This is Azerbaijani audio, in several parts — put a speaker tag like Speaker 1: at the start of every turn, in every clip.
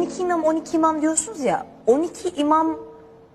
Speaker 1: 12 imam 12 imam diyorsunuz ya. 12 imam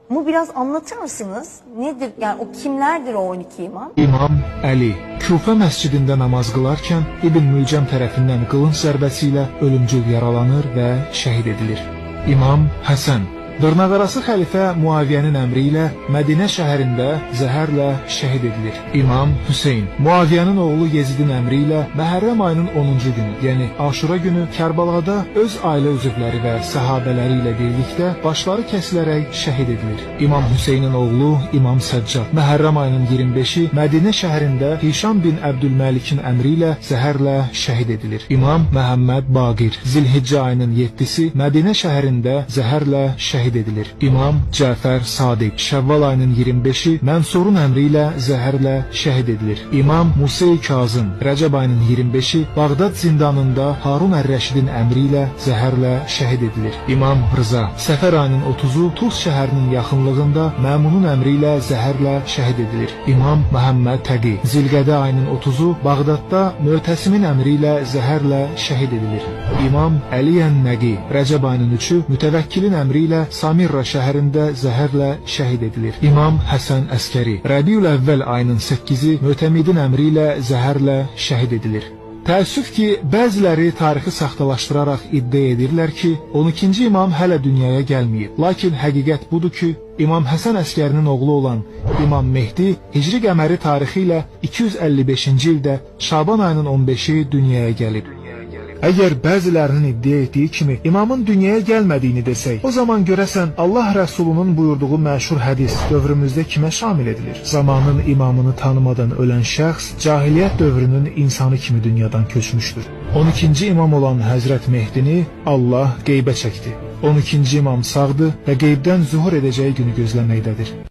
Speaker 1: mı biraz anlatır mısınız? Nedir yani o kimlerdir o 12 imam?
Speaker 2: İmam Əli Kufə məscidində namaz qılarkən İbn Mülcəm tərəfindən qılınc zərbəsi ilə ölümcül yaralanır və şəhid edilir. İmam Həsən dırnaqarası xəlifə Muaviyyənin əmri ilə Mədinə şəhərində zəhərlə şəhid edilir. İmam Hüseyn Muaviyyənin oğlu Yezidin əmri ilə Məhərrəm ayının 10-cu günü, yəni Aşura günü Kərbəlada öz ailə üzvləri və səhabələri ilə birlikdə başları kəsilərək şəhid edilir. İmam Hüseynin oğlu İmam Səccad Məhərrəm ayının 25-i Mədinə şəhərində Hişam bin Əbdülməlikin əmri ilə zəhərlə şəhid edilir. İmam Məhəmməd Baqir Zilhiccə ayının 7-si Mədinə şəhərində zəhərlə şəhid edilir. İmam Cəfər Sadiq Şəvval ayının 25-i Mənsurun əmri ilə zəhərlə şəhid edilir. İmam Musa Kazım Rəcəb ayının 25-i Bağdad zindanında Harun Ər-Rəşidin əmri ilə zəhərlə şəhid edilir. İmam Rıza Səfər ayının 30-u Tuz şəhərinin yaxınlığında Məmunun əmri ilə zəhərlə şəhid edilir. İmam Məhəmməd Təqi Zilqədə ayının 30-u Bağdadda Mötəsimin əmri ilə zəhərlə şəhid edilir. İmam Əli Ən-Nəqi Rəcəb ayının 3-ü Mütəvəkkilin əmri ilə Samirra şəhərində zəhərlə şəhid edilir. İmam Həsən Əskəri Rəbiül Əvvəl ayının 8-i Mötəmidin əmri ilə zəhərlə şəhid edilir. Təəssüf ki, bəziləri tarixi saxtalaşdıraraq iddia edirlər ki, 12-ci imam hələ dünyaya gəlməyib. Lakin həqiqət budur ki, İmam Həsən Əskərinin oğlu olan İmam Mehdi Hicri qəməri tarixi ilə 255-ci ildə Şaban ayının 15-i dünyaya gəlib. Əgər bəzilərinin iddia etdiyi kimi imamın dünyaya gəlmədiyini desək, o zaman görəsən Allah Rəsulunun buyurduğu məşhur hədis dövrümüzdə kimə şamil edilir? Zamanın imamını tanımadan ölən şəxs cahiliyyət dövrünün insanı kimi dünyadan köçmüşdür. 12-ci imam olan Həzrət Mehdini Allah qeybə çəkdi. 12-ci imam sağdır və qeybdən zuhur edəcəyi günü gözləməkdədir.